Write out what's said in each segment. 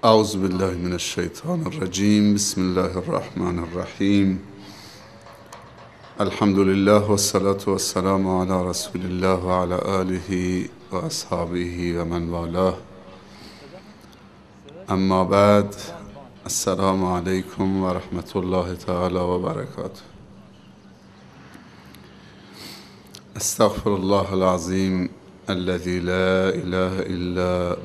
اعوذ بالله من الشیطان الرجیم. بسم الله الرحمن الرحیم. الحمد لله والصلاة والسلام على رسول الله وعلى آله و اصحابه و من والاه. اما بعد، السلام علیکم و رحمت الله تعالی و برکاته. استغفر الله العظیم الذي لا اله الا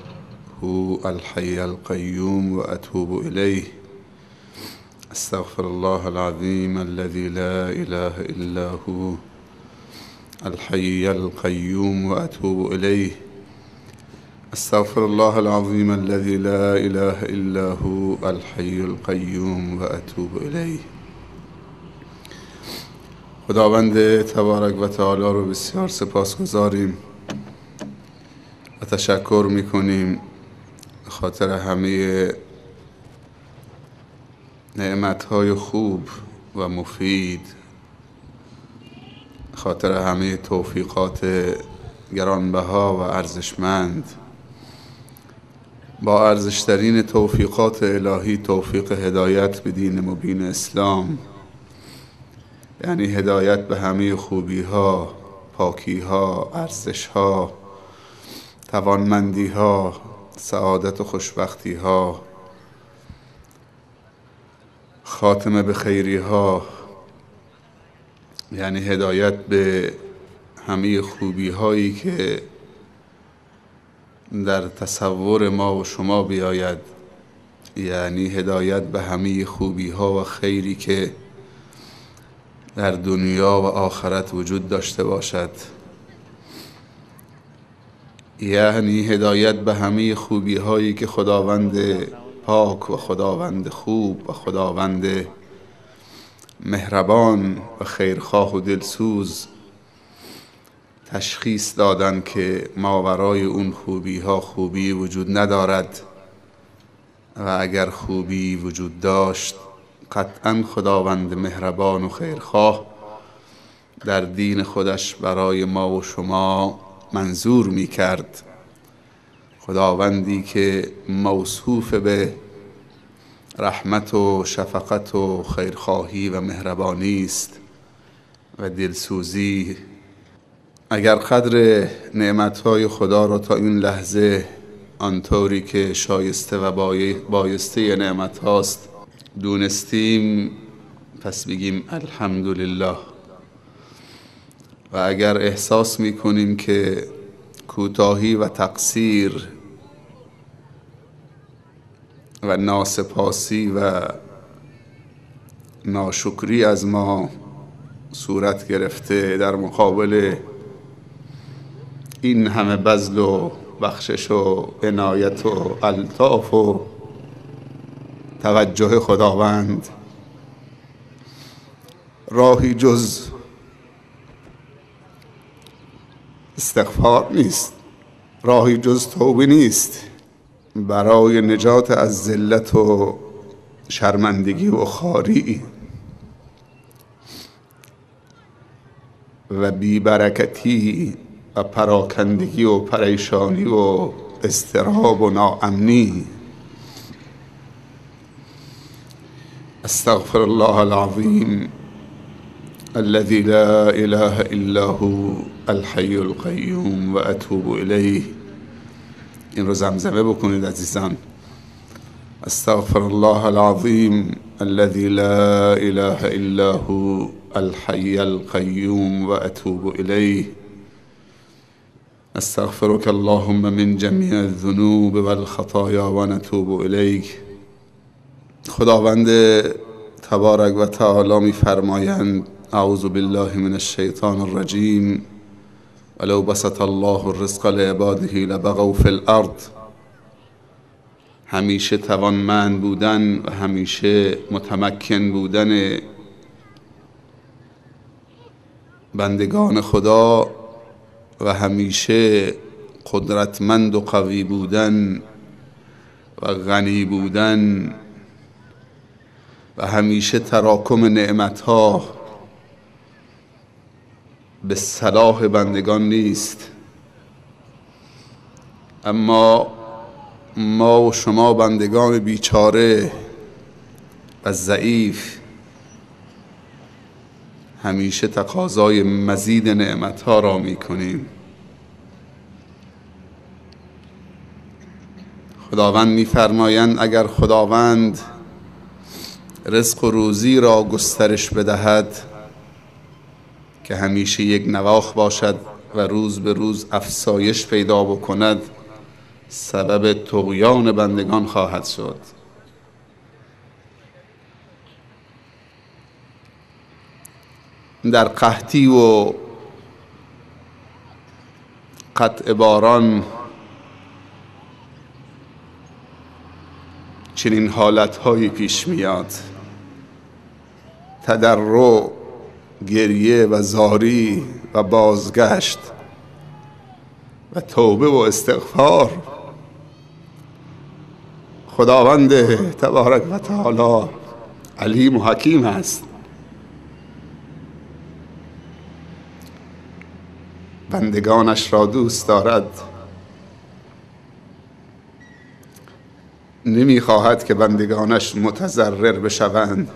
هو الحي القيوم وأتوب إليه. استغفر الله العظيم الذي لا إله إلا هو الحي القيوم وأتوب إليه. استغفر الله العظيم الذي لا إله إلا هو الحي القيوم وأتوب إليه. خداوند تبارک و تعالی رو بسیار سپاسگزاریم و تشکر میکنیم خاطر همه نعمت‌های خوب و مفید، خاطر همه توفیقات گرانبها و ارزشمند. با ارزشترین توفیقات الهی، توفیق هدایت به دین مبین اسلام، یعنی هدایت به همه خوبی‌ها، پاکی‌ها، ارزش‌ها، توانمندی‌ها، سعادت و خوشبختی‌ها، خاتمه به خیری‌ها، یعنی هدایت به همه خوبی‌هایی که در تصور ما و شما بیاید، یعنی هدایت به همه خوبی‌ها و خیری که در دنیا و آخرت وجود داشته باشد، یعنی هدایت به همه خوبی هایی که خداوند پاک و خداوند خوب و خداوند مهربان و خیرخواه و دلسوز تشخیص دادن که ماورای اون خوبی ها خوبی وجود ندارد و اگر خوبی وجود داشت قطعا خداوند مهربان و خیرخواه در دین خودش برای ما و شما منظور می کرد. خداوندی که موصوف به رحمت و شفقت و خیرخواهی و مهربانی است و دلسوزی. اگر قدر نعمتهای خدا را تا این لحظه آنطوری که شایسته و بایسته نعمت هاست دونستیم، پس بگیم الحمدلله. و اگر احساس میکنیم که کوتاهی و تقصیر و ناسپاسی و ناشکری از ما صورت گرفته در مقابل این همه بذل و بخشش و عنایت و الطاف و توجه خداوند، راهی جز استغفار نیست، راهی جز توبه نیست برای نجات از ذلت و شرمندگی و خواری و بیبرکتی و پراکندگی و پریشانی و اضطراب و ناامنی. استغفر الله العظیم الذي لا اله الا هو الحي القيوم و اتوب الیه. این رو زمزمه بکنید عزیزان. استغفر الله العظیم الذي لا اله الا هو الحي القيوم و اتوب الیه. استغفرك اللهم من جمیع الذنوب والخطایا و نتوب الیک. خداوند تبارک و تعالی می فرمایند: اعوذ بالله من الشیطان الرجیم ولو بسط الله الرزق لعباده لبغوا فی الارض. همیشه توانمند بودن و همیشه متمکن بودن بندگان خدا و همیشه قدرتمند و قوی بودن و غنی بودن و همیشه تراکم نعمتها به صلاح بندگان نیست. اما ما و شما بندگان بیچاره و ضعیف همیشه تقاضای مزید نعمتها را میکنیم. خداوند میفرمایند اگر خداوند رزق و روزی را گسترش بدهد که همیشه یک نواخ باشد و روز به روز افزایش پیدا بکند، سبب طغیان بندگان خواهد شد. در قحطی و قطع باران چنین حالتهایی پیش میاد، تضرع، گریه و زاری و بازگشت و توبه و استغفار. خداوند تبارک و تعالی علیم و حکیم است. بندگانش را دوست دارد، نمیخواهد که بندگانش متضرر بشوند.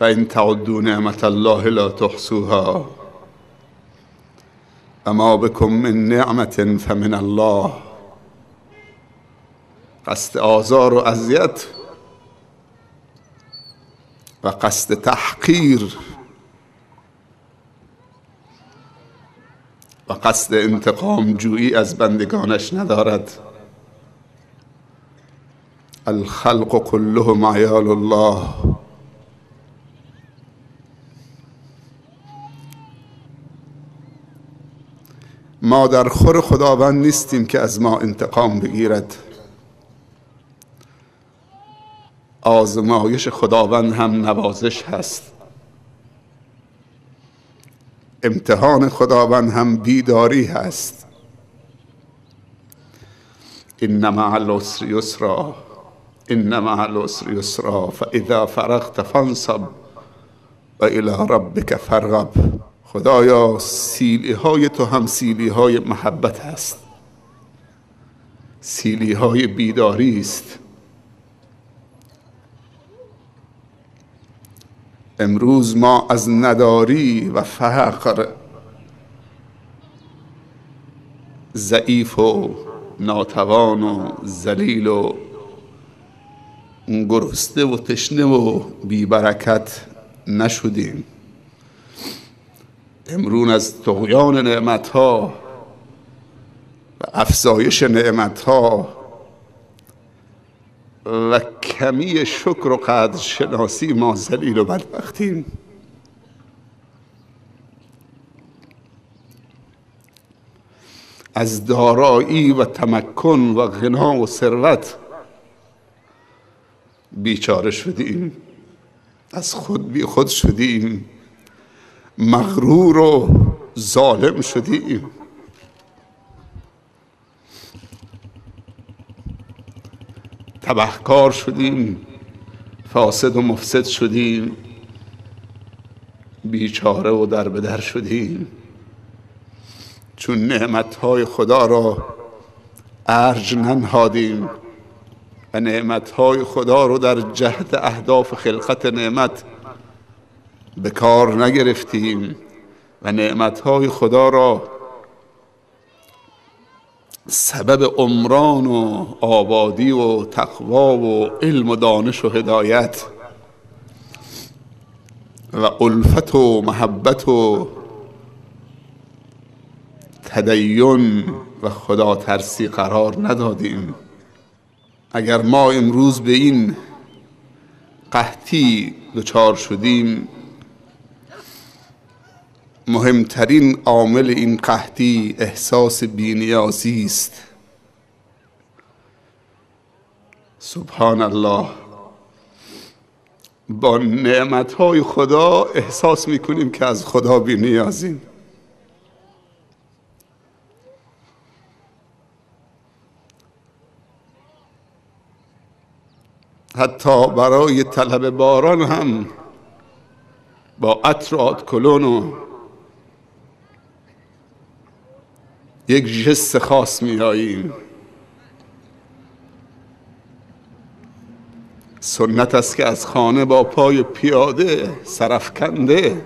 و این تعدوا نعمت الله لا تحصوها و ما بکم من نعمت فمن الله. قصد آزار و اذیت و قصد تحقیر و قصد انتقام جویی از بندگانش ندارد. الخلق كلهم عیال الله. ما در خور خداوند نیستیم که از ما انتقام بگیرد. آزمایش خداوند هم نوازش هست، امتحان خداوند هم بیداری هست. ان مع العسر یسرا، ان مع العسر یسرا فاذا فرغت فانصب و الی ربک فارغب. خدایا سیلی های تو هم سیلی های محبت هست، سیلی های بیداری است. امروز ما از نداری و فقر ضعیف و ناتوان و ذلیل و گرسنه و تشنه و بیبرکت نشدیم. امروز از طغیان نعمتها و افزایش نعمتها و کمی شکر و قدرشناسی ما ذلیل و بدبختیم. از دارایی و تمکن و غنا و ثروت بیچاره شدیم، از خود بی خود شدیم، مغرور و ظالم شدیم. تبهکار شدیم، فاسد و مفسد شدیم، بیچاره و در به در شدیم. چون نعمتهای خدا را ارج ننهادیم و نعمتهای خدا رو در جهت اهداف خلقت نعمت به کار نگرفتیم و نعمتهای خدا را سبب عمران و آبادی و تقوا و علم و دانش و هدایت و الفت و محبت و تدین و خدا ترسی قرار ندادیم. اگر ما امروز به این قحطی دچار شدیم، مهمترین عامل این قحطی احساس بی‌نیازی است. سبحان الله، با نعمتهای خدا احساس میکنیم که از خدا بی‌نیازیم. حتی برای طلب باران هم با عطر و آدکلون و یک ژست خاص میاییم. سنت است که از خانه با پای پیاده سرافکنده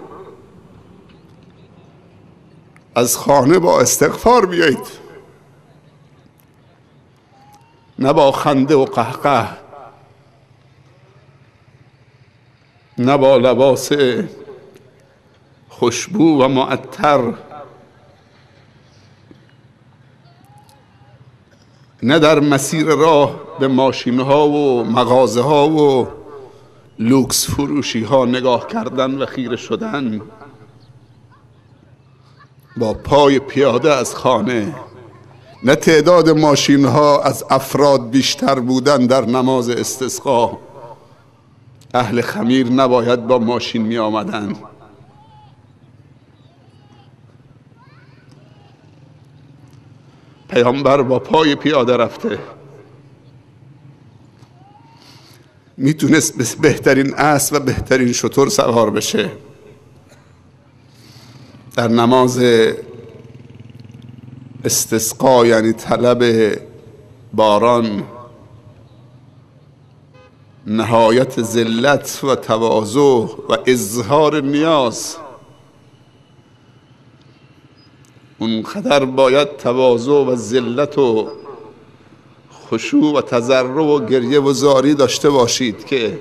از خانه با استغفار بیایید، نه با خنده و قهقه، نه با لباس خوشبو و معطر، نه در مسیر راه به ماشین ها و مغازه ها و لوکس فروشی ها نگاه کردن و خیره شدن. با پای پیاده از خانه، نه تعداد ماشین ها از افراد بیشتر بودن در نماز استسقا. اهل خمیر نباید با ماشین می آمدن. پیامبر با پای پیاده رفته، میتونست بهترین اسب و بهترین شتر سوار بشه. در نماز استسقا یعنی طلب باران، نهایت ذلت و تواضع و اظهار نیاز. اونقدر باید تواضع و ذلت و خشوع و تضرع و گریه و زاری داشته باشید که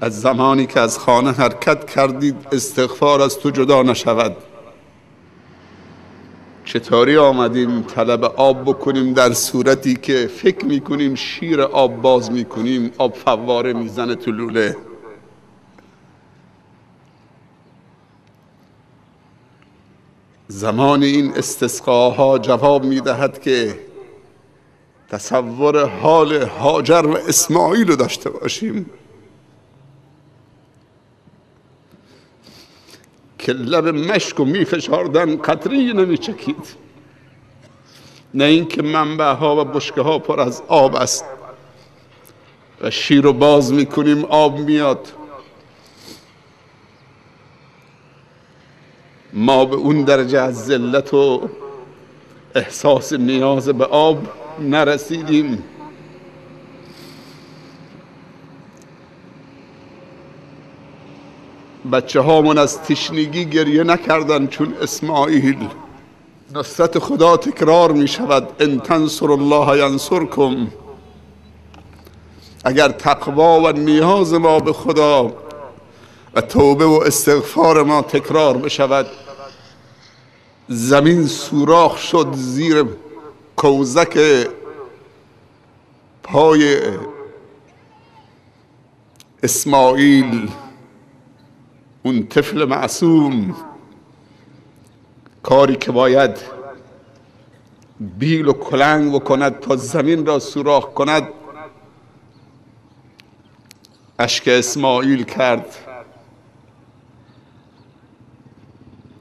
از زمانی که از خانه حرکت کردید استغفار از تو جدا نشود. چطوری آمدیم طلب آب بکنیم در صورتی که فکر میکنیم شیر آب باز میکنیم، آب فواره میزنه تو لوله. زمان این استسقاها جواب میدهد که تصور حال هاجر و اسماعیل رو داشته باشیم که لب مشک رو میفشاردن قطری نمیچکید، نه اینکه منبع ها و بشکه ها پر از آب است و شیر رو باز میکنیم آب میاد. ما به اون درجه از ذلت و احساس نیاز به آب نرسیدیم. بچه هامون از تشنگی گریه نکردن چون اسماعیل. نصرت خدا تکرار می شود، ان تنصر الله ینصرکم. اگر تقوا و نیاز ما به خدا و توبه و استغفار ما تکرار بشود، زمین سوراخ شد زیر کوزک پای اسماعیل، اون طفل معصوم. کاری که باید بیل و کلنگ بکند تا زمین را سوراخ کند، اشک اسماعیل کرد.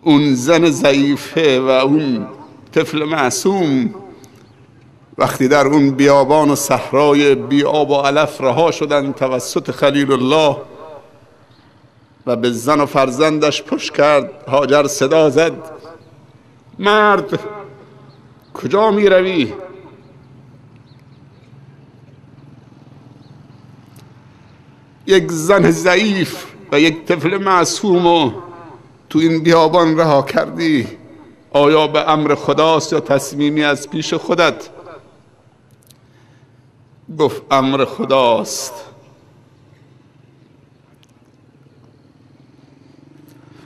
اون زن ضعیفه و اون طفل معصوم وقتی در اون بیابان و صحرای بی آب و علف رها شدن توسط خلیل الله و به زن و فرزندش پشت کرد، هاجر صدا زد: مرد کجا می روی؟ یک زن ضعیف و یک طفل معصوم و تو این بیابان رها کردی، آیا به امر خداست یا تصمیمی از پیش خودت؟ گفت امر خداست.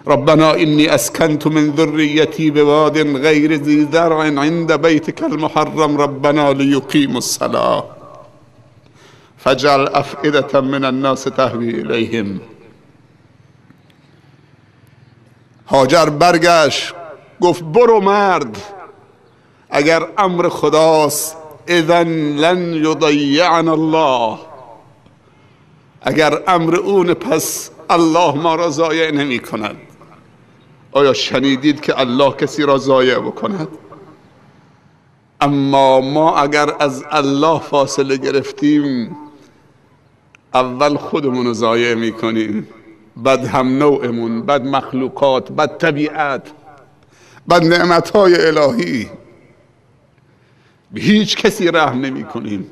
ربنا إني أسكنت من ذريتي بواد غير ذي زرع عند بيتك المحرم ربنا ليقيموا الصلاة فاجعل أفئدة من الناس تهوي إليهم. هاجر برگشت گفت برو مرد، اگر امر خداست إذن لن يضيعنا الله، اگر امر اون پس الله ما را ضایع نمی کند. آیا شنیدید که الله کسی را ضایع بکند؟ اما ما اگر از الله فاصله گرفتیم اول خودمون رو ضایع می کنیم، بعد هم نوعمون، بعد مخلوقات، بعد طبیعت. بر نعمتهای الهی. به هیچ کسی رحم نمی کنیم.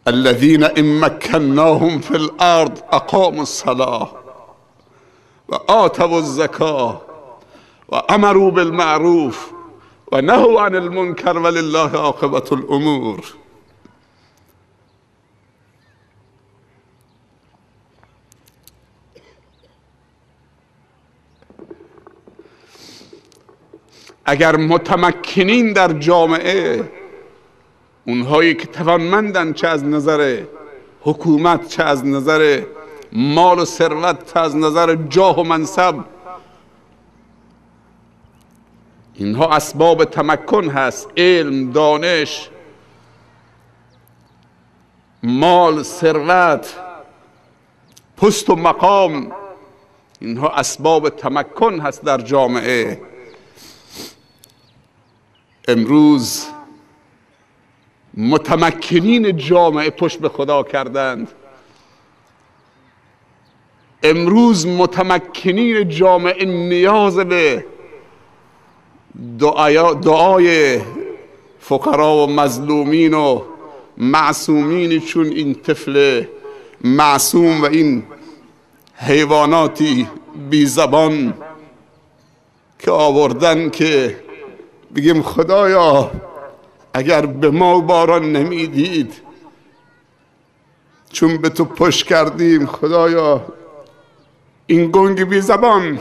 الذين إن مكناهم في الأرض أقاموا الصلاة وآتوا الزكاة وأمروا بالمعروف ونهوا عن المنكر ولله عاقبة الأمور. اگر متمکنین در جامعه، اونهایی که توانمندن چه از نظر حکومت، چه از نظر مال و ثروت، چه از نظر جاه و منصب، اینها اسباب تمکن هست. علم، دانش، مال، ثروت، پست و مقام، اینها اسباب تمکن هست در جامعه. امروز متمکنین جامعه پشت به خدا کردند. امروز متمکنین جامعه نیاز به دعای فقرا و مظلومین و معصومین، چون این طفل معصوم و این حیواناتی بی زبان که آوردن که بگیم خدایا اگر به ما باران نمیدید، چون به تو پشت کردیم، خدایا این گنگ بی زبان،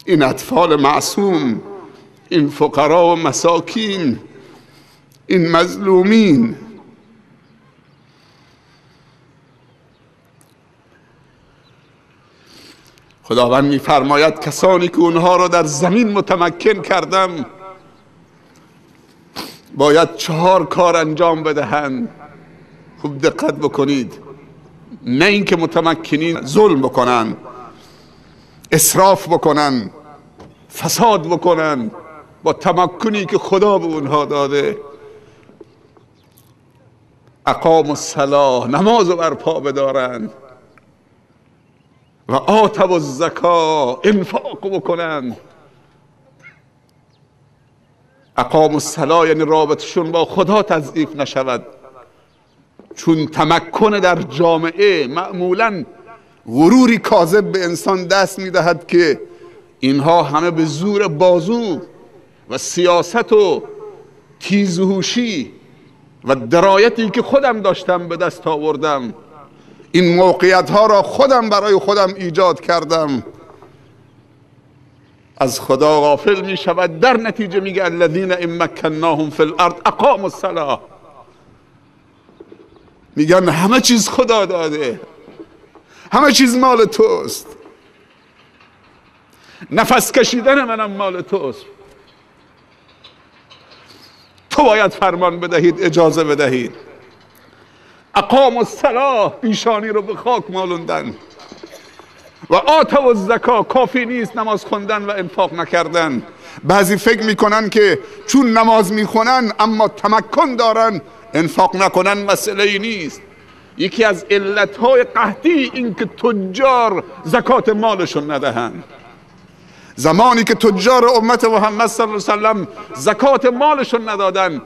این اطفال معصوم، این فقرا و مساکین، این مظلومین، خداوند میفرماید کسانی که اونها را در زمین متمکن کردم باید 4 کار انجام بدهند. خوب دقت بکنید، نه اینکه متمکنین ظلم بکنن، اسراف بکنن، فساد بکنن با تمکنی که خدا به اونها داده. اقام الصلاة، نماز رو برپا بدارن، و آتوا الزکا، انفاق بکنن. اقام الصلاة یعنی رابطشون با خدا تضعیف نشود، چون تمکن در جامعه معمولا غروری کاذب به انسان دست میدهد که اینها همه به زور بازو و سیاست و تیزهوشی و درایتی که خودم داشتم به دست آوردم، این موقعیت ها را خودم برای خودم ایجاد کردم. از خدا غافل می شود. در نتیجه میگه الذین ان مکناهم فی الارض اقاموا الصلاة. میگن همه چیز خدا داده، همه چیز مال توست، نفس کشیدن منم مال توست، تو باید فرمان بدهید، اجازه بدهید. اقام الصلاة، پیشانی رو به خاک مالوندن، و آتوا الزکا، کافی نیست نماز خوندن و انفاق نکردن. بعضی فکر میکنن که چون نماز میخونن اما تمکن دارن، انفاق نکنن مسئله ای نیست. یکی از علتهای قحطی این که تجار زکات مالشون ندهن. زمانی که تجار امت محمد صلی الله علیه و سلم زکات مالشون ندادن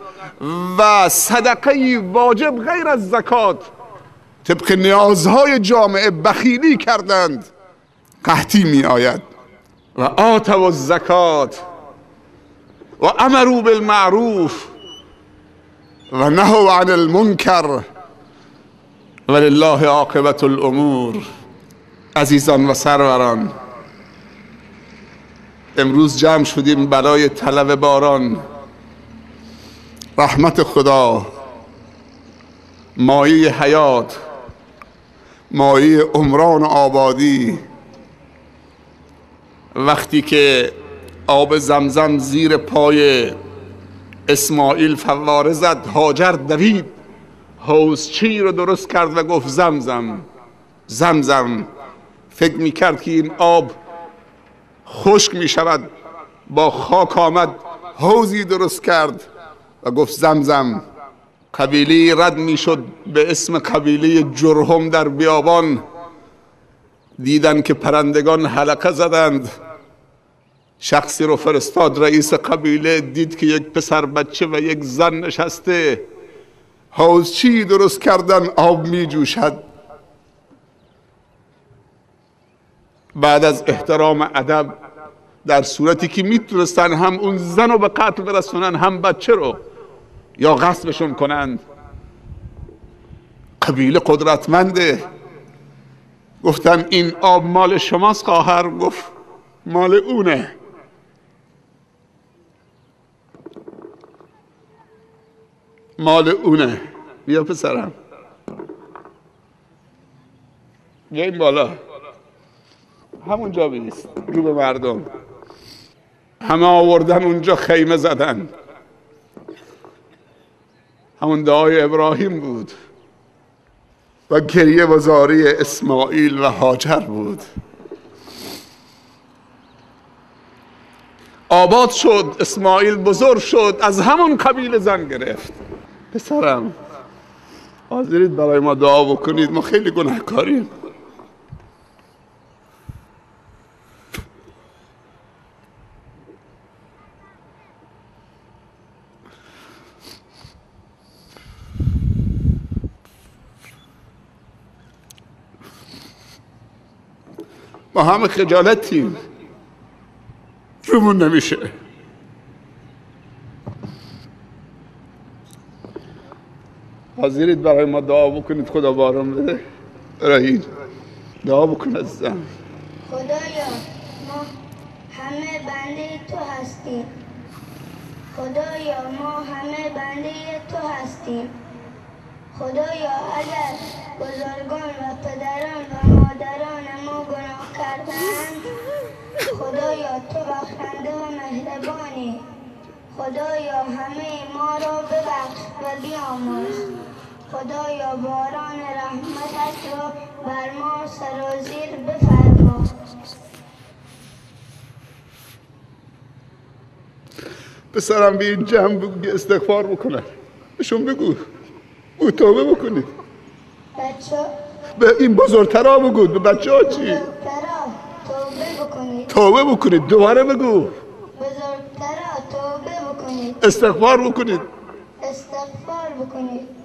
و صدقه واجب غیر از زکات طبق نیازهای جامعه بخیلی کردند، قحطی می آید. و آتوا الزکات و امروا بالمعروف و نهوا عن المنکر ولله عاقبت الامور. عزیزان و سروران، امروز جمع شدیم برای طلب باران. رحمت خدا مایه حیات، مایه عمران و آبادی. وقتی که آب زمزم زیر پای اسماعیل فواره زد، هاجر دوید حوضچی رو درست کرد و گفت زمزم زمزم. فکر میکرد که این آب خشک می شود، با خاک آمد حوضی درست کرد و گفت زمزم. قبیله رد می شد به اسم قبیله جرهم در بیابان، دیدن که پرندگان حلقه زدند. شخصی رو فرستاد رئیس قبیله، دید که یک پسر بچه و یک زن نشسته، حوضچی درست کردن، آب می جوشد. بعد از احترام ادب، در صورتی که میتونستن هم اون زن رو به قتل برسونن هم بچه رو، یا غصبشون کنند، قبیله قدرتمنده. گفتن این آب مال شماست خواهر؟ گفت مال اونه. مال اونه. بیا پسرم، بیا این بالا، همونجا بیست رو به مردم. همه آوردن اونجا خیمه زدن. همون دعای ابراهیم بود و گریه و زاری اسماعیل و هاجر بود. آباد شد، اسماعیل بزرگ شد، از همون قبیله زن گرفت. پسرم حاضرید برای ما دعا بکنید؟ ما خیلی گناهکاریم. ما همه خجالتیم، رومون نمیشه. حاضرید برای ما دعا بکنید خدا بارون بده؟ برای دعا بکن عزیزم. خدایا ما همه بنده تو هستیم. خدایا ما همه بنده تو هستیم. خدایا اگر بزرگان و پدران و مادران ما گناه کردند، خدایا تو بخشنده و مهربانی. خدایا همه ما را ببخش و بیامرز. خدایا باران رحمتت را بر ما سرازیر بفرما. پسرم به این جمع بگو استغفار بکنن، بهشون بگو بگو توبه بکنید. بچه به این بزرگترا بگو، به بچه ها چی؟ بزرگترا توبه بکنید. توبه بکنید. دوباره بگو. بزرگترا توبه بکنید. استغفار بکنید. استغفار بکنید.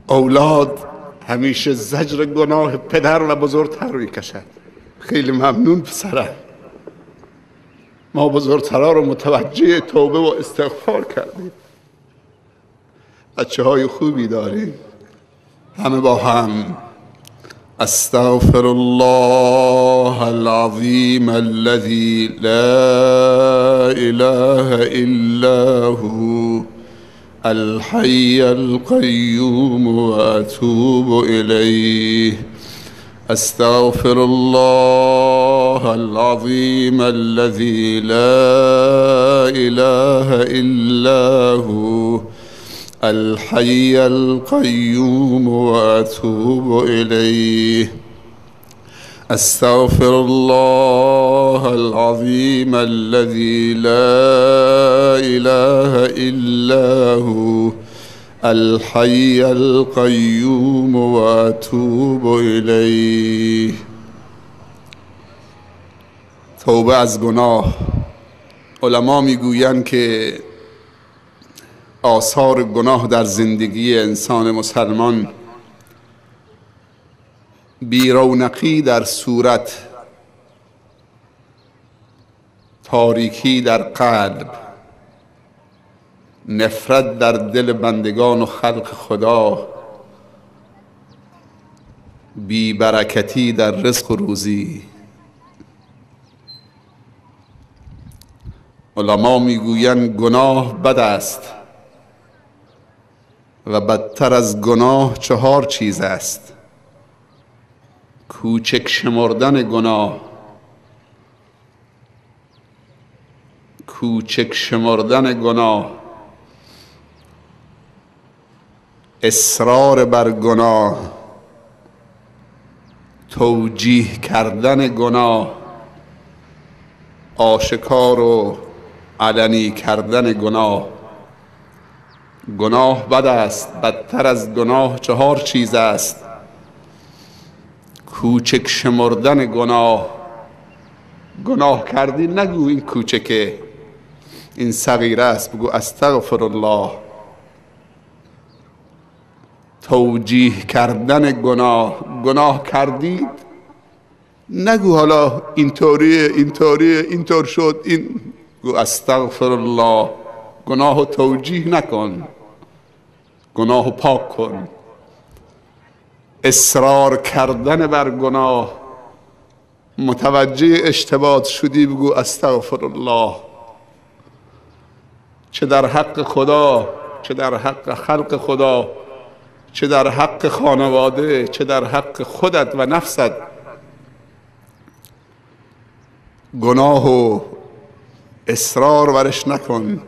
اولاد همیشه زجر گناه پدر و بزرگتر میکشد. خیلی ممنون پسرم. ما بزرگترها رو متوجه توبه و استغفار کردیم. بچه های خوبی داریم. همه با هم استغفر الله العظیم الذي لا اله الا هو الحي القيوم وأتوب إليه. أستغفر الله العظيم الذي لا إله إلا هو الحي القيوم وأتوب إليه. أستغفر الله العظيم الذي لا إله إلا هو الحي القيوم وأتوب إليه. توبه از گناه. علما میگویند که آثار گناه در زندگی انسان مسلمان بیرونقی در صورت، تاریکی در قلب، نفرت در دل بندگان و خلق خدا، بیبرکتی در رزق و روزی. علما میگویند گناه بد است و بدتر از گناه 4 چیز است: کوچک شمردن گناه، کوچک شمردن گناه، اصرار بر گناه، توجیه کردن گناه، آشکار و علنی کردن گناه. گناه بد است، بدتر از گناه 4 چیز است: کوچک شمردن گناه، گناه کردی نگو این کوچکه، این صغیره است، بگو استغفر الله. توجیه کردن گناه، گناه کردید نگو حالا اینطوریه اینطوریه اینطور شد، این، گو استغفر الله. گناه توجیه نکن، گناه پاک کن. اصرار کردن بر گناه، متوجه اشتباه شدی بگو استغفر الله، چه در حق خدا، چه در حق خلق خدا، چه در حق خانواده، چه در حق خودت و نفست. گناه و اصرار ورش نکن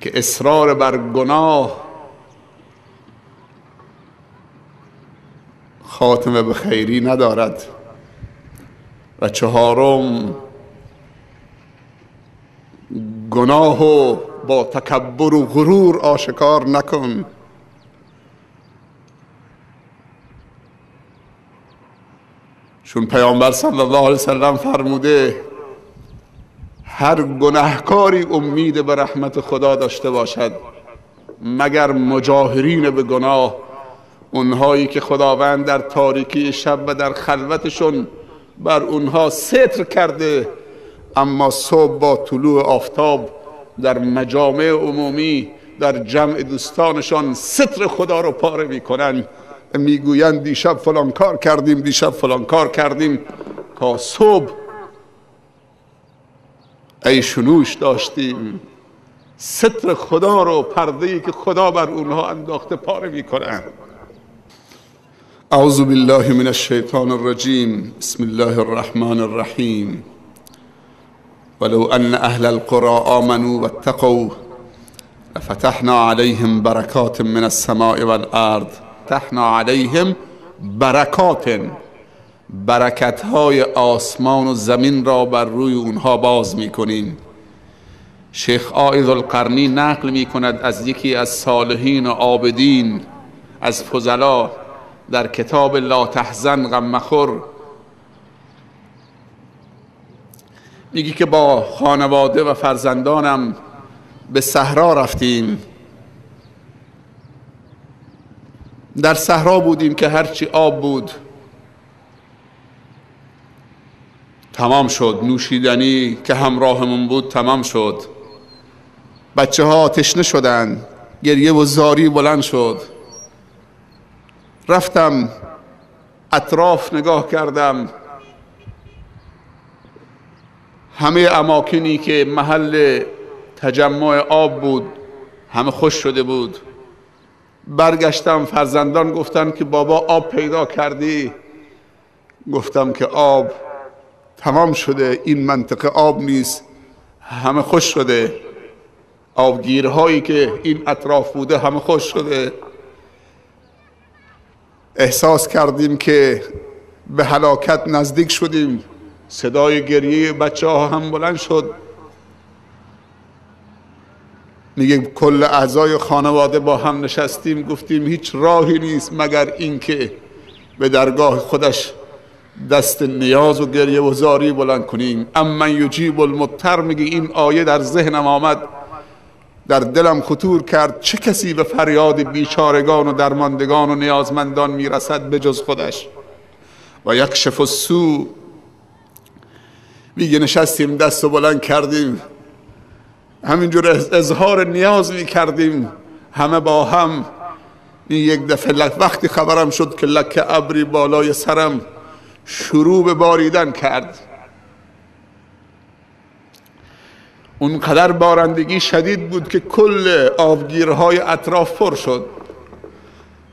که اصرار بر گناه خاتمه به خیری ندارد. و 4، گناه و با تکبر و غرور آشکار نکن. چون پیامبر صلی الله علیه وسلم فرموده هر گناهکاری امید به رحمت خدا داشته باشد مگر مجاهرین به گناه، اونهایی که خداوند در تاریکی شب و در خلوتشون بر اونها ستر کرده، اما صبح با طلوع آفتاب در مجامع عمومی در جمع دوستانشان ستر خدا رو پاره میکنن، میگویند دیشب فلان کار کردیم، دیشب فلان کار کردیم، تا صبح عیش و نوش داشتیم. ستر خدا رو، پرده‌ای که خدا بر اونها انداخته، پاره میکنن. اعوذ بالله من الشیطان الرجیم، بسم الله الرحمن الرحیم. ولو ان اهل القرى آمنوا واتقوا لفتحنا علیهم برکات من السماء والارض. فتحنا علیهم برکات، برکت های آسمان و زمین را بر روی اونها باز میکنیم. شیخ عائض القرنی نقل میکند از یکی از صالحین و عابدین از فضلا در کتاب لا تحزن غم مخور، میگی که با خانواده و فرزندانم به صحرا رفتیم. در صحرا بودیم که هرچی آب بود تمام شد، نوشیدنی که همراهمون بود تمام شد، بچه ها تشنه شدن، گریه و زاری بلند شد. رفتم اطراف نگاه کردم، همه اماکنی که محل تجمع آب بود همه خشک شده بود. برگشتم، فرزندان گفتن که بابا آب پیدا کردی؟ گفتم که آب تمام شده، این منطقه آب نیست، همه خشک شده، آبگیرهایی که این اطراف بوده همه خشک شده. احساس کردیم که به هلاکت نزدیک شدیم، صدای گریه بچه ها هم بلند شد. میگه کل اعضای خانواده با هم نشستیم، گفتیم هیچ راهی نیست مگر اینکه به درگاه خودش دست نیاز و گریه و زاری بلند کنیم. اما یجیب المضطر، میگه این آیه در ذهنم آمد، در دلم خطور کرد، چه کسی به فریاد بیچارگان و درماندگان و نیازمندان میرسد به جز خودش؟ و یکشف السوء. میگه نشستیم دست و بلند کردیم، همینجور اظهار نیاز میکردیم همه با هم. این یک دفعه وقتی خبرم شد که لکه ابری بالای سرم شروع به باریدن کرد، اونقدر بارندگی شدید بود که کل آبگیرهای اطراف پر شد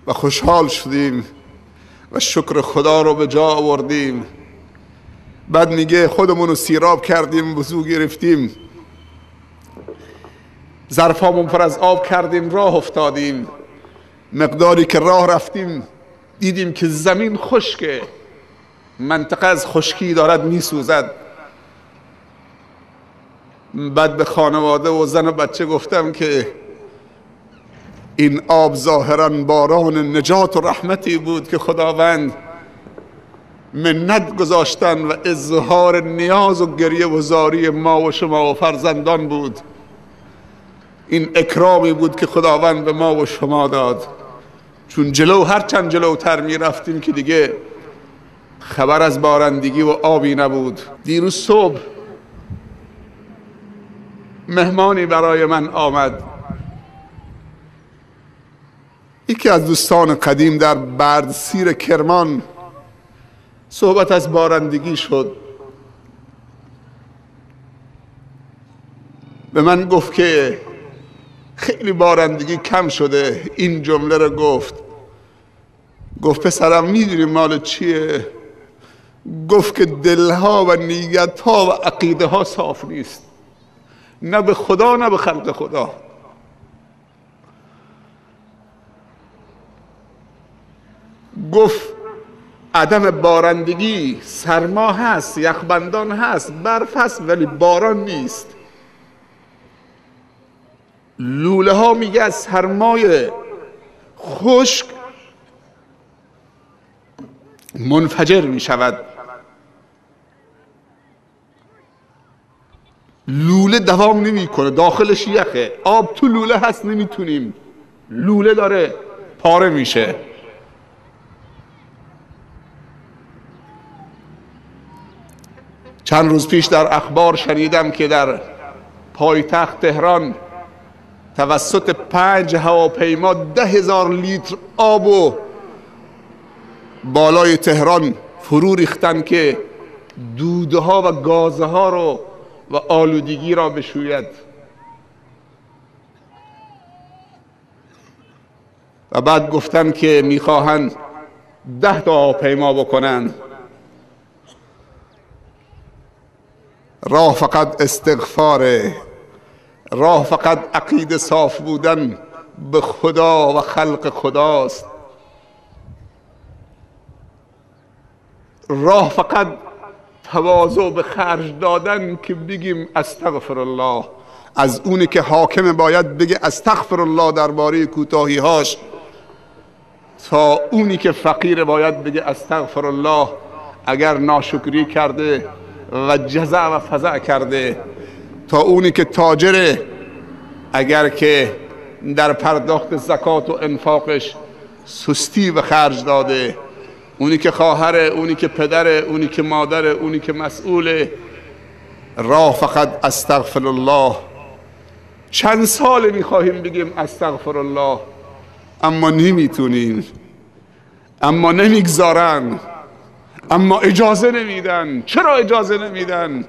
و خوشحال شدیم و شکر خدا رو به جا آوردیم. بعد میگه خودمون رو سیراب کردیم، وضو گرفتیم، ظرفامون پر از آب کردیم، راه افتادیم. مقداری که راه رفتیم دیدیم که زمین خشکه، منطقه از خشکی دارد میسوزد. بعد به خانواده و زن و بچه گفتم که این آب ظاهرا باران نجات و رحمتی بود که خداوند منت گذاشتن و اظهار نیاز و گریه و زاری ما و شما و فرزندان بود. این اکرامی بود که خداوند به ما و شما داد. چون جلو هرچند جلوتر می رفتیم که دیگه خبر از بارندگی و آبی نبود. دیروز صبح مهمانی برای من آمد، یکی از دوستان قدیم در بردسیر کرمان. صحبت از بارندگی شد. به من گفت که خیلی بارندگی کم شده. این جمله رو گفت، گفت پسرم میدونی مال چیه؟ گفت که دلها و نیتها و عقیده ها صاف نیست، نه به خدا نه به خلق خدا. گفت عدم بارندگی، سرما هست، یخبندان هست، برف هست، ولی باران نیست. لوله ها میگه از سرمای خشک منفجر میشود. لوله دوام نمیکنه، داخلش یخه، آب تو لوله هست، نمیتونیم، لوله داره پاره میشه. چند روز پیش در اخبار شنیدم که در پایتخت تهران توسط 5 هواپیما 10,000 لیتر آب و بالای تهران فرو ریختن که دودها و گازها رو و آلودگی را بشوید. و بعد گفتن که میخواهند 10 تا هواپیما بکنن. راه فقط استغفاره، راه فقط عقیده صاف بودن به خدا و خلق خداست، راه فقط تواضع به خرج دادن که بگیم استغفر الله. از اونی که حاکم باید بگه استغفر الله درباره کوتاهی‌هاش، تا اونی که فقیر باید بگه استغفر الله اگر ناشکری کرده و جزع و فزع کرده، تا اونی که تاجره اگر که در پرداخت زکات و انفاقش سستی و خرج داده، اونی که خواهره، اونی که پدره، اونی که مادره، اونی که مسئوله. راه فقط استغفر الله. چند سال میخواهیم بگیم استغفر الله، اما نمیتونیم، اما نمیگذارن، اما اجازه نمیدن. چرا اجازه نمیدن؟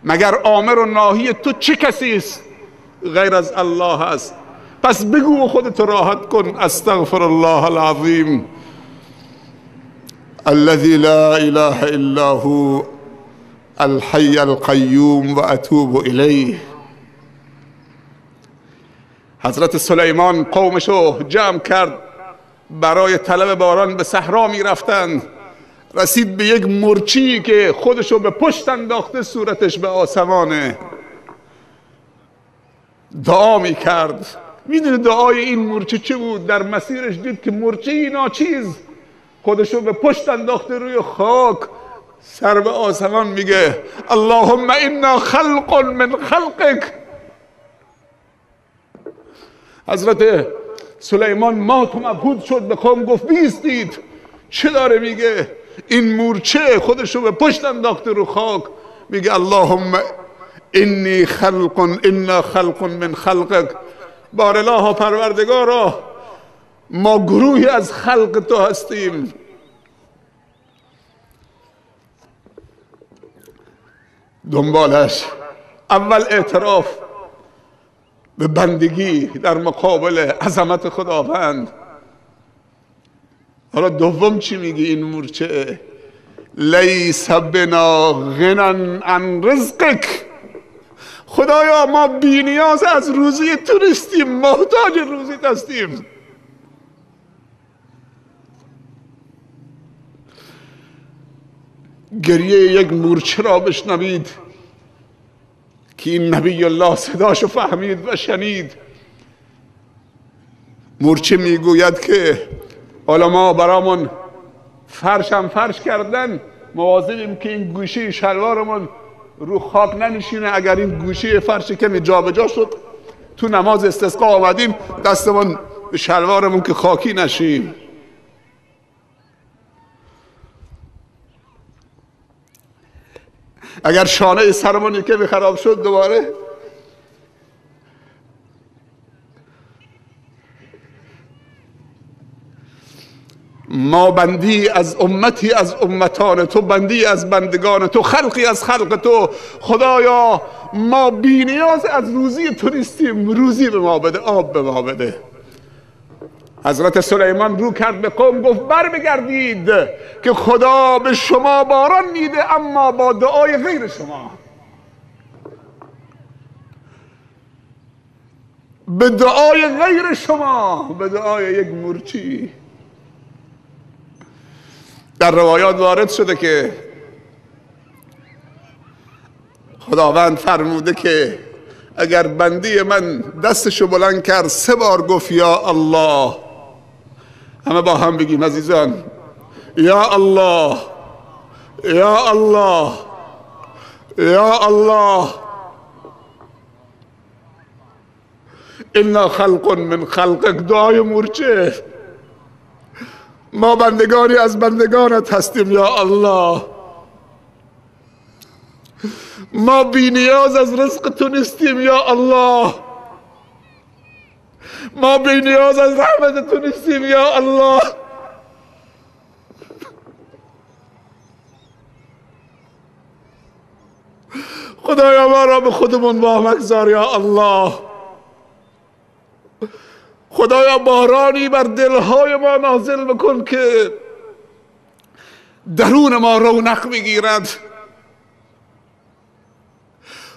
مگر آمر و ناهی تو چه کسی است غیر از الله است؟ پس بگو و خودت راحت کن استغفر الله العظیم الذي لا اله الا هو الحي القیوم و اتوب الیه. حضرت سلیمان قومشو جمع کرد برای طلب باران، به صحرا می رفتند. رسید به یک مورچی که خودشو به پشت انداخته، صورتش به آسمانه. دعا می کرد. میدونه دعای این مورچه چه بود؟ در مسیرش دید که مورچه ناچیز خودشو به پشت انداخته روی خاک، سر به آسمان، میگه اللهم انا خلق من خلقک. حضرت سلیمان مات و مبهوت شد، به قوم گفت بیستید، چه داره میگه؟ این مورچه خودشو به پشت انداخته رو خاک، میگه اللهم انی خلق انا خلق من خلقک. بار الله پروردگارا، ما گروهی از خلق تو هستیم. دنبالش اول اعتراف به بندگی در مقابل عظمت خداوند. حالا دوم چی میگه این مورچه؟ لیس بنا غنى عن رزقک. خدایا ما بی نیاز از روزی تو نیستیم، محتاج روزیت هستیم. گریه یک مورچه را بشنوید که این نبی الله صداشو فهمید و شنید. مورچه میگوید که حالا ما برامون فرش هم فرش کردن، مواظبیم که این گوشه شلوارمون رو خاک ننشینه. اگر این گوشه فرش کمی جابجا شد تو نماز استسقا آمدیم دستمون به شلوارمون که خاکی نشیم. اگر شانه سرمون یکی خراب شد دوباره ما بندی از امتی از امتان تو، بندی از بندگان تو، خلقی از خلق تو. خدایا ما بی نیاز از روزی تو نیستیم، روزی به ما بده، آب به ما بده. حضرت سلیمان رو کرد به قوم گفت بر بگردید که خدا به شما باران میده، اما با دعای غیر شما، به دعای غیر شما، به دعای یک مورچی. در روایات وارد شده که خداوند فرموده که اگر بندی من دستشو بلند کرد 3 بار گفت یا الله، همه با هم بگیم عزیزان، یا الله، یا الله، یا الله. انا خلق من خلقک، دعای مورچه، ما بندگانی از بندگانت هستیم یا الله، ما بی نیاز از رزق تو نیستیم یا الله، ما بی نیاز از رحمت تو نیستیم یا الله. خدایا ما را به خودمون وامگذار یا الله. خدایا بارانی بر دلهای ما نازل بکن که درون ما رونق بگیرد.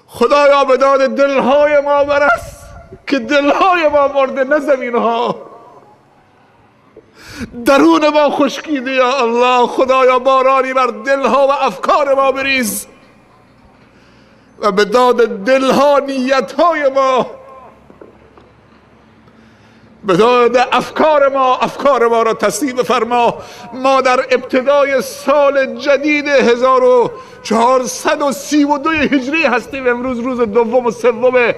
خدایا به داد دلهای ما برس که دلهای ما مرده نه زمینها، درون ما خشکیده یا الله. خدایا بارانی بر دلها و افکار ما بریز و به داد دلها نیتهای ما، به داد افکار ما، افکار ما را تصویب فرما. ما در ابتدای سال جدید 1432 هجری هستیم. امروز روز دوم و سوم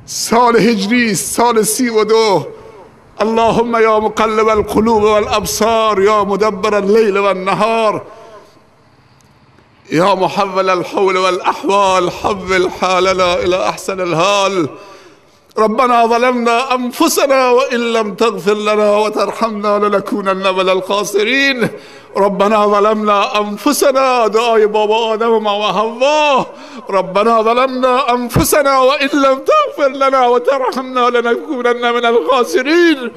سال هجری، سال 32. اللهم یا مقلب القلوب والابصار، یا مدبر اللیل والنهار، یا محول الحول والاحوال، حول حالنا الى احسن الحال. ربنا ظلمنا أنفسنا وإن لم تغفر لنا وترحمنا لنكونن من الخاسرين. ربنا ظلمنا أنفسنا، دعای بابا آدم و ماما حوا. ربنا ظلمنا أنفسنا وإن لم تغفر لنا وترحمنا لنكونن من الخاسرين.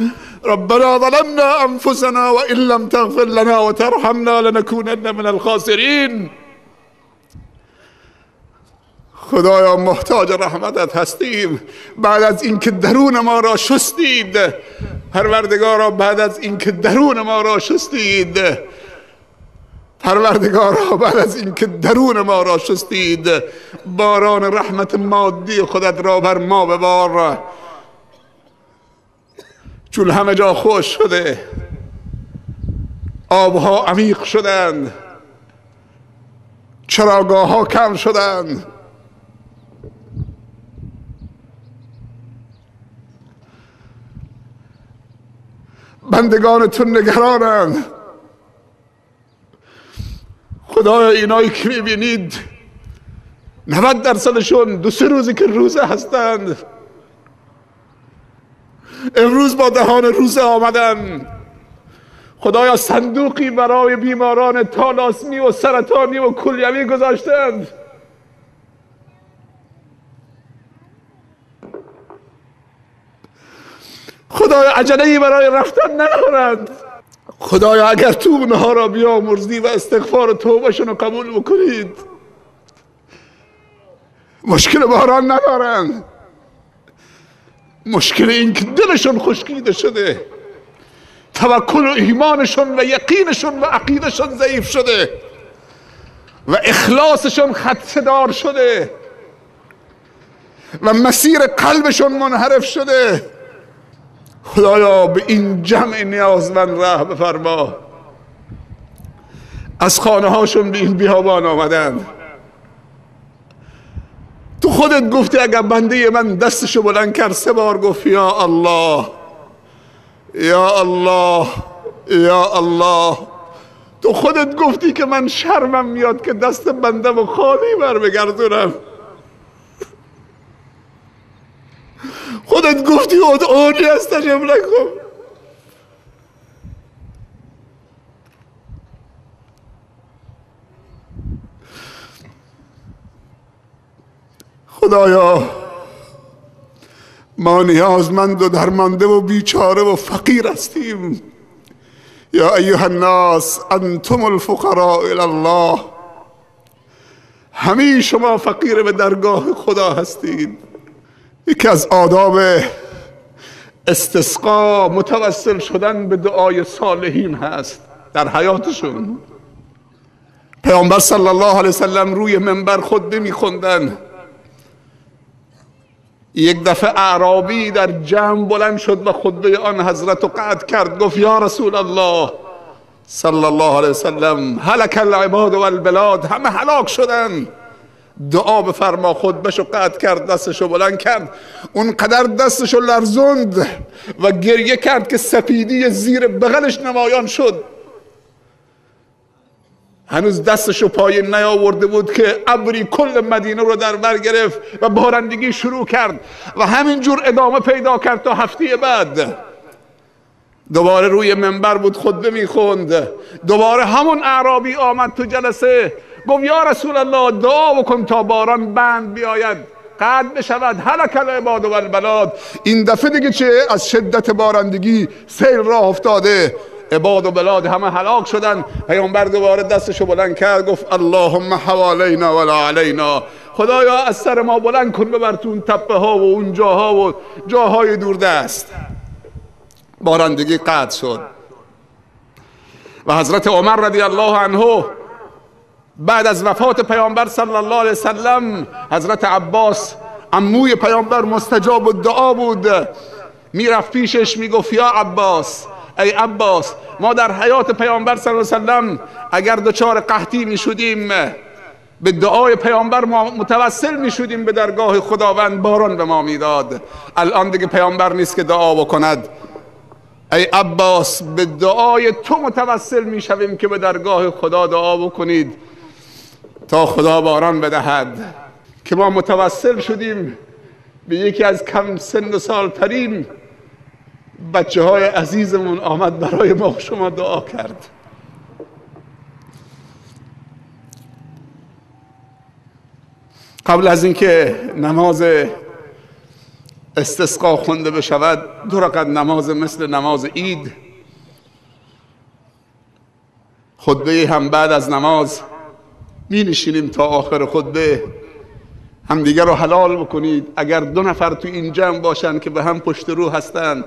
ربنا ظلمنا أنفسنا وإن لم تغفر لنا وترحمنا لنكونن من الخاسرين. خدایا محتاج رحمتت هستیم. بعد از اینکه درون ما را شستید پروردگارا، بعد از اینکه درون ما را شستید پروردگارا، بعد از اینکه درون ما را شستید، باران رحمت مادی خودت را بر ما ببار. چون همه جا خوش شده، آبها عمیق شدند، چراگاه ها کم شدند، بندگانتون نگرانند. خدایا اینایی که میبینید 90%شون 2-3 روزی که روزه هستند، امروز با دهان روزه آمدن. خدایا صندوقی برای بیماران تالاسمی و سرطانی و کلیوی گذاشتند. خدایا عجله‌ای برای رفتن ندارند. خدایا اگر تو اونها را بیامرزی و استغفار و توبهشون رو قبول بکنید، مشکل باران ندارند. مشکل این که دلشون خشکیده شده، توکل و ایمانشون و یقینشون و عقیدشون ضعیف شده. و اخلاصشون خدشه‌دار شده و مسیر قلبشون منحرف شده. خدایا به این جمع نیازمند رحم بفرما. از خانه هاشون به این بیابان آمدند. تو خودت گفتی اگر بنده من دستشو بلند کرد 3 بار گفت یا الله یا الله یا الله، تو خودت گفتی که من شرمم میاد که دست بندم خالی بر بگردونم. خودت گفتی ادعونی استجب لکم. خدایا ما نیازمند و درمانده و بیچاره و فقیر هستیم. یا ایها الناس انتم الفقراء الی الله، همه شما فقیر به درگاه خدا هستید. یکی از آداب استسقا متوسل شدن به دعای صالحین هست در حیاتشون. پیامبر صلی الله علیه وسلم روی منبر خطبه میخوندن، یک دفعه اعرابی در جمع بلند شد و خطبه آن حضرت رو قطع کرد، گفت یا رسول الله صلی الله علیه وسلم هلک العباد والبلاد، همه هلاک شدن، دعا بفرما. خطبهشو قطع کرد، دستشو بلند کرد، اونقدر دستشو لرزوند و گریه کرد که سپیدی زیر بغلش نمایان شد. هنوز دستشو پایین نیاورده بود که ابری کل مدینه رو در بر گرفت و بارندگی شروع کرد و همینجور ادامه پیدا کرد تا هفته بعد. دوباره روی منبر بود، خطبه میخوند، دوباره همون اعرابی آمد تو جلسه، گفت یا رسول الله دعا بکن تا باران بند بیاید، قطع بشود، هلک العباد والبلاد. این دفعه دیگه چه از شدت بارندگی سیل راه افتاده، عباد و بلاد همه هلاک شدن. پیامبر دوباره دستشو بلند کرد، گفت اللهم حوالینا ولا علینا، خدایا از سر ما بلند کن ببر تو اون تپه ها و اون جاها و جاهای دوردست. بارندگی قطع شد و حضرت عمر رضی الله عنه بعد از وفات پیامبر صلی الله علیه وسلم، حضرت عباس عموی پیامبر مستجاب الدعا بود، میرفت پیشش میگفت یا عباس، ای عباس، ما در حیات پیامبر صلی الله علیه وسلم اگر دچار قحطی میشدیم به دعای پیامبر ما متوسل میشدیم به درگاه خداوند، باران به ما میداد. الان دیگه پیامبر نیست که دعا بکند. ای عباس به دعای تو متوسل میشویم که به درگاه خدا دعا بکنید تا خدا باران بدهد. که ما متوسل شدیم به یکی از کم سن و سالترین بچه های عزیزمون آمد برای ما شما دعا کرد. قبل از اینکه نماز استسقا خونده بشود، 2 رکعت نماز مثل نماز عید، خطبه هم بعد از نماز می نشینیم تا آخر خطبه، همدیگر رو حلال بکنید. اگر 2 نفر تو این جمع باشن که به هم پشت رو هستن،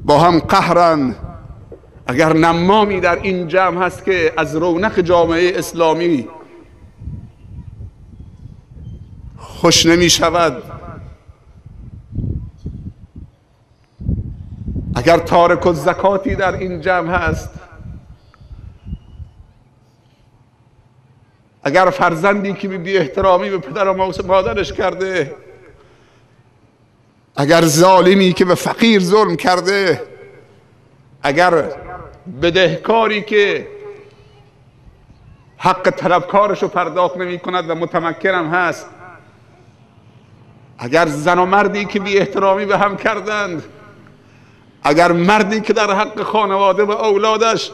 با هم قهرن، اگر نمامی در این جمع هست که از رونق جامعه اسلامی خوش نمی شود، اگر تارک الزکاتی در این جمع هست، اگر فرزندی که بی احترامی به پدر و مادرش کرده، اگر ظالمی که به فقیر ظلم کرده، اگر بدهکاری که حق طلبکارش رو پرداخت نمی کند و متمکنم هست، اگر زن و مردی که بی احترامی به هم کردند، اگر مردی که در حق خانواده و اولادش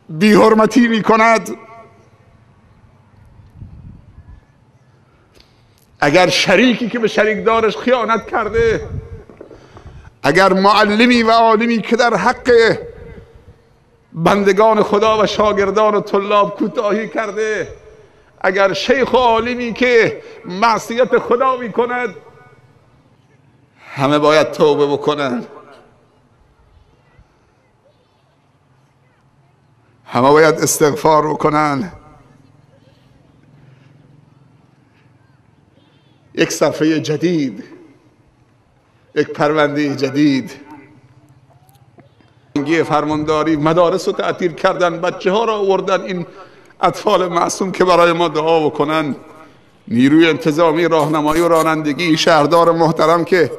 بی حرمتی می کند، اگر شریکی که به شریکدارش خیانت کرده، اگر معلمی و عالمی که در حق بندگان خدا و شاگردان و طلاب کوتاهی کرده، اگر شیخ و عالمی که معصیت خدا می کند، همه باید توبه بکنن. همه باید استغفار بکنن. یک صفحه جدید، یک پرونده جدید. فرمانداری مدارس رو تعطیل کردن، بچه ها را آوردن، این اطفال معصوم که برای ما دعا بکنن. نیروی انتظامی، راهنمایی و رانندگی، شهردار محترم که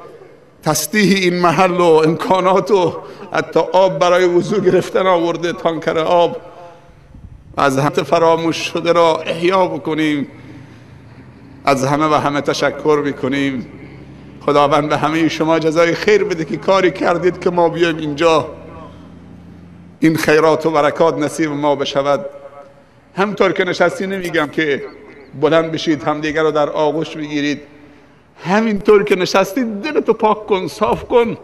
تصدیح این محل و امکانات و حتی آب برای وضو گرفتن آورده، تانکر آب. از همه فراموش شده را احیا بکنیم. از همه و همه تشکر میکنیم. خداوند به همه شما جزای خیر بده که کاری کردید که ما بیایم اینجا، این خیرات و برکات نصیب ما بشود. همطور که نشستی نمیگم که بلند بشید همدیگر رو در آغوش بگیرید، همینطور که نشستید دلتو پاک کن، صاف کن،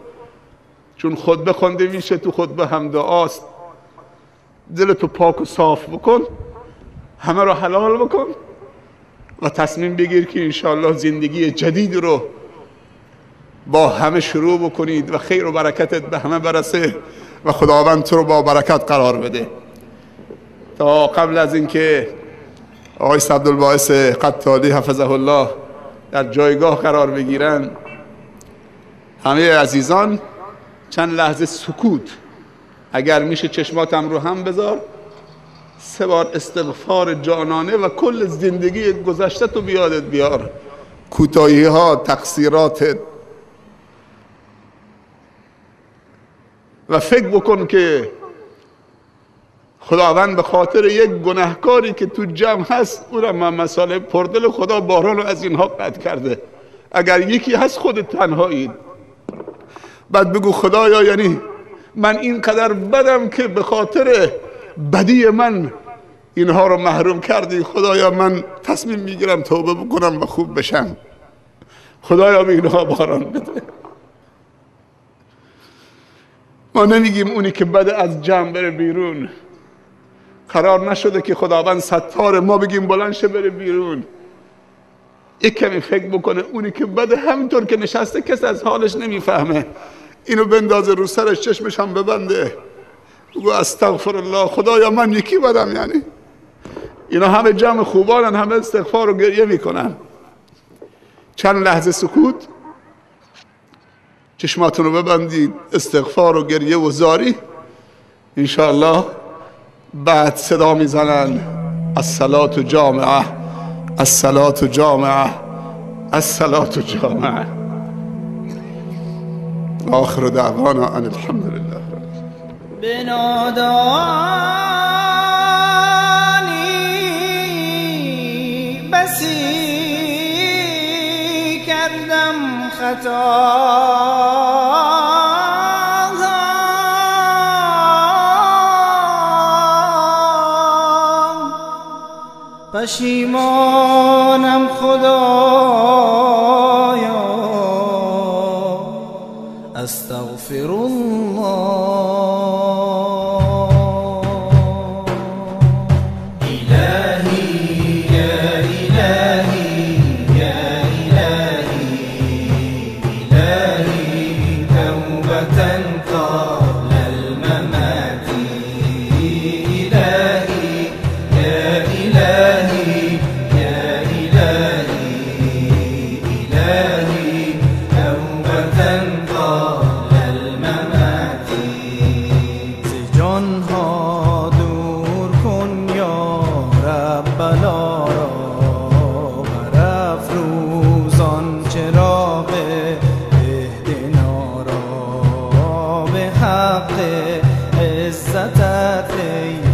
چون خطبه خوانده میشه، تو خطبه هم دعاست. دلتو پاک و صاف بکن، همه رو حلال بکن و تصمیم بگیر که انشالله زندگی جدید رو با همه شروع بکنید و خیر و برکتت به همه برسه و خداوند تو رو با برکت قرار بده. تا قبل از اینکه آقای عبدالباعث قتالی حفظه الله در جایگاه قرار بگیرن، همه عزیزان چند لحظه سکوت، اگر میشه چشماتم رو هم بذار، 3 بار استغفار جانانه و کل زندگی گذشته تو بیادت بیار، کوتاهی ها، تقصیراتت، و فکر بکن که خداوند به خاطر یک گناهکاری که تو جمع هست، او را من مسئله پردل خدا باران رو از اینها قطع کرده. اگر یکی هست خودت تنهایی. بعد بگو خدایا یعنی من اینقدر بدم که به خاطر بدی من اینها رو محروم کردی، خدایا من تصمیم میگیرم توبه بکنم و خوب بشم، خدایا به اینها باران بده. ما نمیگیم اونی که بده از جمع بره بیرون، قرار نشده که خداوند ستار ما بگیم بلند شه بره بیرون. یک کمی فکر بکنه اونی که بده همینطور که نشسته کس از حالش نمیفهمه، اینو بندازه رو سرش، چشمش هم ببنده، بگو استغفر الله، خدایا من یکی بدم. یعنی اینا همه جمع خوبانن، همه استغفار و گریه میکنن. چند لحظه سکوت، چشماتون رو ببندید، استغفار و گریه و زاری. انشاءالله بعد صدا میزنن الصلاة جامعه، الصلاة جامعه، الصلاة جامعه. آخر دعوانا ان الحمد لله. به نادانی بسی کردم خطا، پشیمانم خدایا، استغفر الله. الهی یا الهی یا الهی الهی توبة قبل الممات، الهی یا الهی یا الهی الهی توبة قبل الممات. ز جانها دور کن یا رب بلا را، برافروزان چراغ اهدنا را، به حق عزتت ای